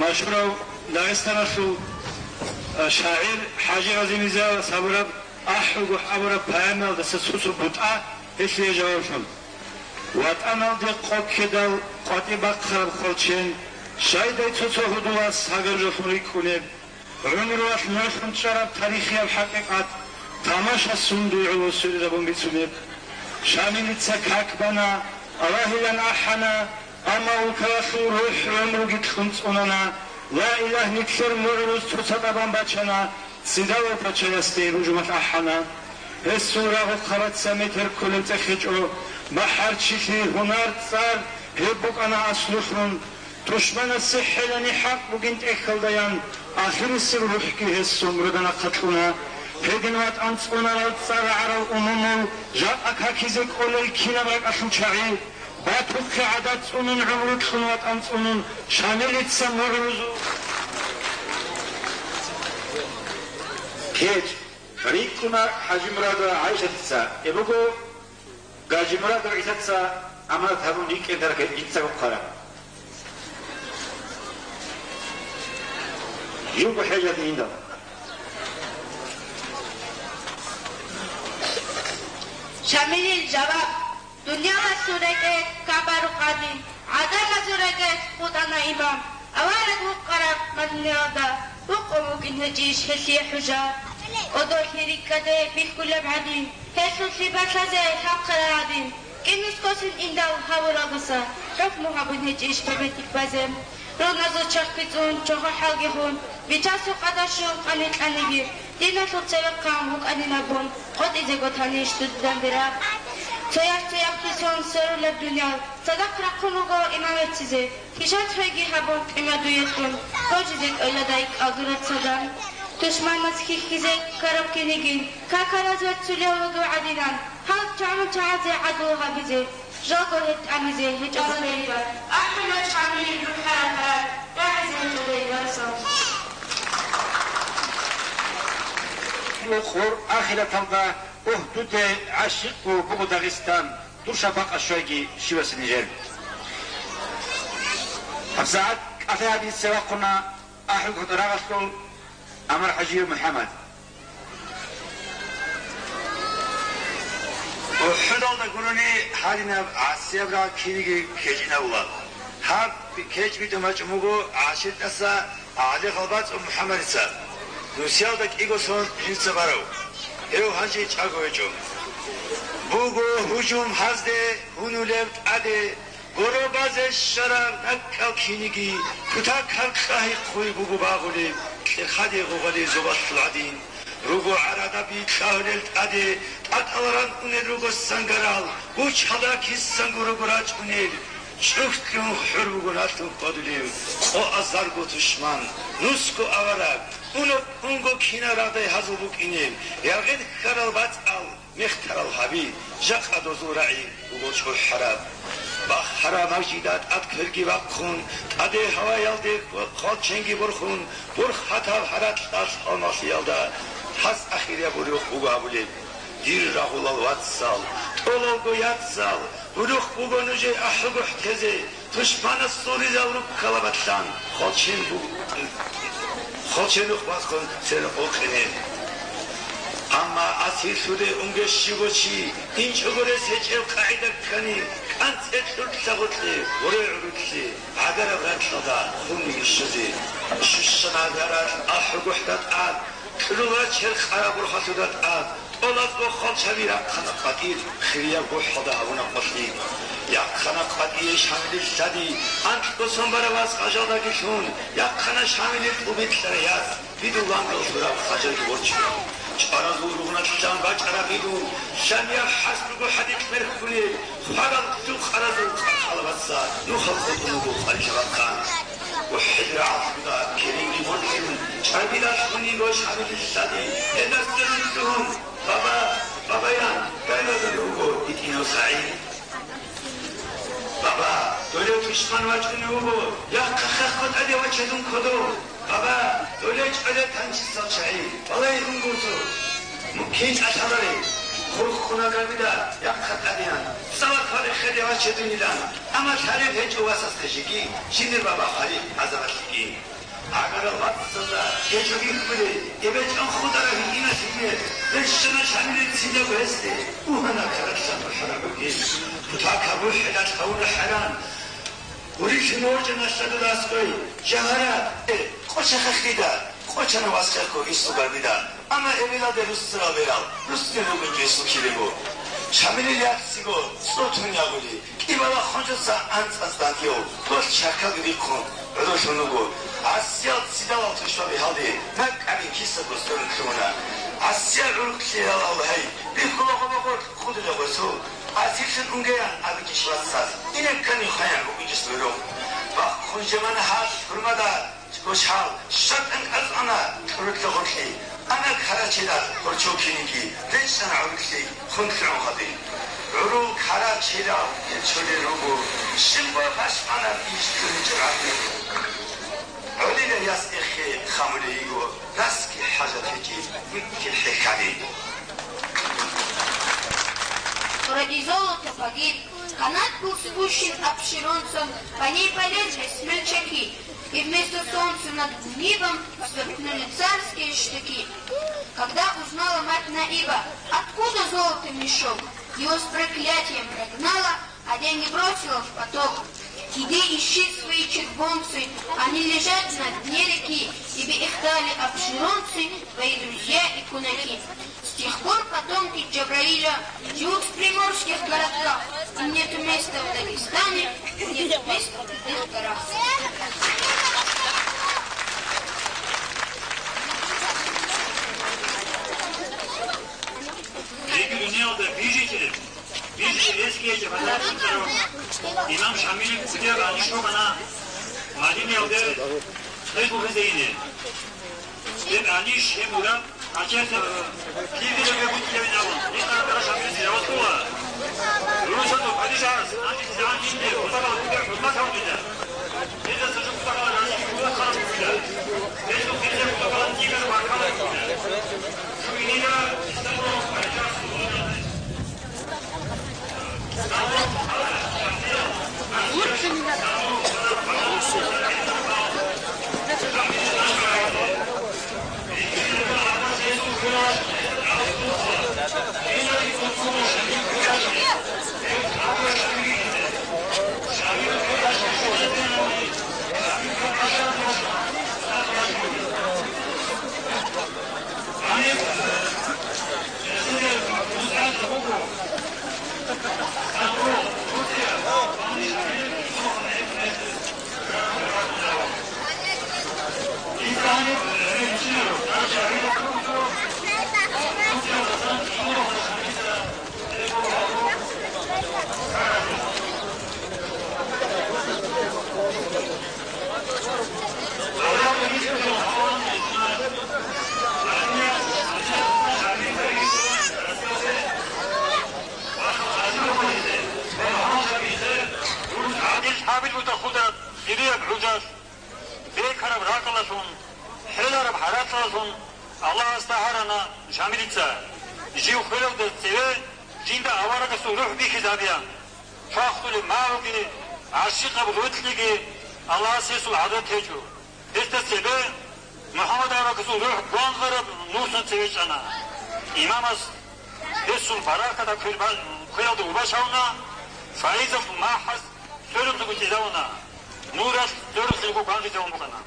машгьурав Дагъистаналъул, а, шагӀир ХӀажи Гъази Мирзаевас гьабураб «АхӀулгохӀ» абураб поэмаялдаса цо-цо бутӀа гьелъие жаваблъун. ВатӀаналде къо ккедал къватӀиб бахъараб хвалчен, щайдай цо-цо гьудулас гьагаб жолъун рикӀкӀунеб, гӀумруялъ нугӀлъун чӀараб тарихияб хӀакъикъат тамашасун дуй гӀоло сверизабун бицунеб. Шамилица как бана, Аллагьилан ахӀана, амма улкаялъул рухӀ гӀумруги кьун цӀунана. Ла илагь, нилъер мугӀрузул цоцазда бан бачана, цидалав пачаясде гьеб гьужумалъ ахӀана. Гьесул рагъухъабаца метер кколеб цӀехечӀо, бахӀарчилъи, гьунар, цӀар, гьеб букӀана аслулъун. Тушманасе хӀелани хӀакъ бугин тӀехьалдаян, ахирисеб рухӀги гьесул мурдана хъакьуна. Гьедин ватӀан цӀунарал цӀар рагӀарал умумул жакъа какизе кӀолел кинаб ракӀалъул чагӀи, батухъе гӀадат цӀунун, гӀумру кьун ватӀан цӀунун, Шамилица мугӀрузу гьечӀ рикӀкӀуна ХӀажимурадова ГӀайшатица, гьеб буго Гажимурадов ГӀисаца. Аманат гьабун йикӀиндарахъе дица вухъараб. Юго хӀежаде индал. Шамилил жаваб. Дуниялалъул рекӀелъ кабарухъани, гӀадамазул рекӀелъ хутӀана имам. Авараг вукъараб Мадинаялда вукъун вукӀин гьечӀищ гьелъие хӀужа? КӀодолъи рикӀкӀаде бихьулеб гӀадин, гьелъул лъикӀ балъазе лъалхъарал гӀадин, кӀинус кколъин индал гьавуралдаса, хӀукму гьабун гьечӀищ бебетӀи базе? Руназул чахъги цӀун, чохо хӀалги хун, Бичасул къадар щун къани-къаниги, диналъул цевехъан вукӀанин абун, къотӀизего танищ дуда дандераб? Цояхъ-цояхъги сон сверулеб дуниял, цадахъ рахъун руго имам веццизе, хишат хвейги гьабун, къимадуе кьун, божизе кӀвеладай кӀалдураб цадахъ. Тушманас хьихьизе ккараб кинигин, какараз веццулев вугев гӀадинан, гьал чагӀан-чагӀазе гӀадлу гьабизе. Жалго гьеб тӀамизе гьечӀо. АхӀулел чӀами рухӀараб гьар рагӀизе гьечӀолел вацал. Мухъур ахираталда, угь, дуде гӀащикъго буго Дагъистан, дур шапакъа щвайги щивасе нижер. ГьабсагӀат кӀалъай гьабизе вахъуна АхӀулгутӀа рагъалъул ГӀамар-ХӀажиев МухӀаммад. УхӀудалда гурони гьадинаб гӀасияб рагъ киниги кечӀинабула. Гьаб кечӀ битӀун бачӀун буго ГӀаширтӀаса ГӀали ГъалбацӀун МухӀаммадица. Нусиялда кӀиго сон жинца барав. Гьев гьанже чӀаго гьечӀо. Буго гьужум гьазде гьунулеб тӀаде. Горо базе щвараб ракӀал киниги, кутакаб кьагьи хъуй буго багъулеб, кьерхаде гъугъали зобалъул гӀадин. Руго гӀарадаби кьагьулел тӀаде, тӀатӀал ран унел руго сангарал, гучалда кисанго руго рачӀунел, чӀухӀлъун хӀур буго налъун хьвадулев, къо азарго тушман, нусго авараг, унеб унго кинаб рагъдай гьазул букӀинеб, яргъи ккарал бацӀал. Мехтарал гьаби, жакъа дозул рагӀи буго чӀухӀараб. Бахара мажида тӀад кверги бахъун, тӀаде гьаваялде хъвалченги борхун, бурхатаб гьаракьалъ гьалмагълъиялда гьас ахирияб гьурухъ буго абулеб: «Дир рагъулал вацал, тӀолалго яцал, гьурухъ буго нужее ахӀугухӀ тезе». Тушманасул ризал руккала батлан, хвалчен буго, хвалчен рухъ бахъун церекъ вукъине. Амма асирлъуде унге щивго чи, инчӀого рес гьечӀеб къагӀида ккани, кӀанцӀе кьуркьа гъоркье, гъоре гӀурулъе, гӀагараб ракьалда хунги щузе. Щущана гьарал ахӀугухӀда тӀад, кьурула черх къараб бурхалъуда тӀад, тӀолазго хвалчаби рахъана къватӀир, хирияб гохӀалда гьабуна къвалъи. Яхъана къватӀие Шамилил лъади, анкьго сон бараб вас къажалдаги лъун, яхъана Шамилил тӀубикьарай яс, бидулан гьал зураб хъажаги борчун. ЧӀваразул ругъналъан бачӀараб бидул, лъамияб хӀарс буго хӀадикь мерхьулел, хварал лъукъаразул къаркъалабаца нухал хутӀун буго къварилъа бахъан. УхӀил рагӀалда керинги борхьун, чӀагилалъун йиго Шамилил лъади, гьелдаса рилълъун: «Баба, бабаян, гайладулев вуго гьитӀинав СагӀид». «Баба, долев тушман вачӀунев вуго, яхъа хехго тӀаде ваче дун кодов». «Баба, доле чӀоле танчисал чагӀи, балай рунгурцу». Муккин чӀалъалари, хурхкуна габида, яхъа тӀадеян, цала квалихъеде вачедунилан, амма лъалеб гьечӀо васасда жеги, жиндир баба хвалихъ гӀазабалъеги. ГӀагарал вацазда гьечӀо бихьулей, эбел чӀван хутӀараб гьитӀиналъ гьимер, рещтӀана Шамилил циндаго гьесде, угьана каралъан бухӀараб бугеб. Кутак гьабухӀелалъ гьавуна хӀаран. Гурилъун ворчӀана лъадуда аскӀой, жавгьарат, э, къоча хехида, къочана вас хехго инсул гарбида. Амма эбелалде руссарал берал, руссин ругин жо инсул кибего. Шамилил яцциго, цӀутун ягъули, кӀибала хъунчӀуса анцӀац дандиев, дос чаркалги рихъун, гӀодолъун вуго. ГӀасиял цидалал тушбаби гьалде, накӀкӀарин киса гостурун лъугьуна. ГӀасиял гӀурухълъи гьалав гьай, бихьула гъоба-гъоркь хъудила гъосул. Азирлъун унгеян абичӀищ вацаз, инеккани хваян букӀинчӀищ гӀурухъ. Бахъун жемана гьалъ хӀурмада гочгьал, щатӀан кӀацӀана кьурулъа гъоркье. Амма карачила гъорчов киниги речӀчӀана гӀурухълъи хун лъугӀун гьаби. ГӀурул карачила гьечӀолел руго, щибго башмана иш ккуничӀеб гӀадин. ГӀолила яс эхе хамулей йиго, расги хӀажат гьечӀеб, витӀги хӀехьани. Ради золота погиб, Канат был спущен обширонцем, по ней полезли смельчаки, и вместо солнца над небом сверкнули царские штыки. Когда узнала мать Наиба, откуда золото мешок, его с проклятием прогнала, а деньги бросила в поток. Иди ищи свои червонцы, они лежат на дне реки, тебе их дали обширонцы, твои друзья и кунаки. С тех пор потомки Джабраиля живут в приморских городках, им нет места в Дагестане, им нет места в их горах. Бигьи дуниялда бижичӀеб, бижичӀеб эскиячӀеб гьадаб имам Шамилил кутӀияб гӀаниш букӀана Мадинаялде хӀеж бухизе ине. Гьеб гӀаниш, гьеб мурад гьачиясеб кибираб бегьулъилавин абун, гьеб гьаракь Шамилица явасула. Рурусалъул падишас гьанже жинде кутакалда хӀурмат гьабулила. Гьезда цо жо кутакалда гьанже хӀурмат гьабулила. Гьезул гьезда кутакалда дигар баркала гьабулила. Гьабил бутӀа худа кирияб гӀужалъ, бекараб ракӀалалъун, хӀелараб гьаракьалалъун Аллагьасда гьарана Шамилица, жив хвелалда цеве жинда аварагасул рухӀ бихьизабеян. Чвахулеб магӀуги, гӀащикъаб гъветӀлъиги Аллагьас гьесул гӀадрат гьечӀо. Гьесда цебе МухӀаммад аварагасул рухӀ гвангъараб нурлъун цеве чӀана. Имамас гьесул баракатаб квер ба-, квералда убачавуна, файзалъул махӀаз сверухъего чӀезавуна, нуралъ сверухъего гвангъизавун букӀана.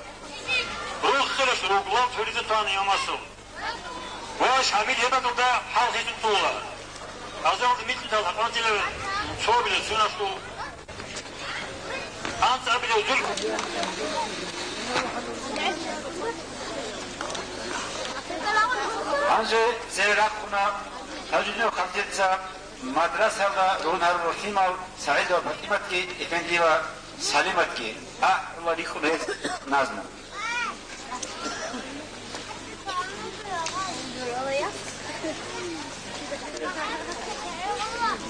Рохелалъ руглал цоризе тоана имамасул. Ва Шамил гьеб бакӀалда хӀалхьизун цӀула. Азаралда микьидал гьакъанцӀила цобилеб суналъул анцӀабилеб зулъ. Гьанже цеве рахъуна гьажинав хъантеца мадрасалда рун гьарун рухӀинал СагӀид ва ПатӀиматги, эфендияв Салиматги. АхӀула рикӀкӀуна гьез назму.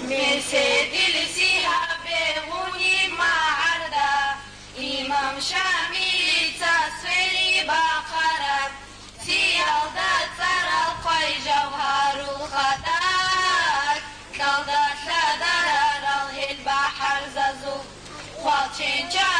Меседил сигьаб бегьунеб магӀарда, имам Шамилица свери бахъараб, сиялда цӀарал хъвай жавгьарул хатӀар, кьалда лъадарарал гьел бахӀарзазул. Хвалченча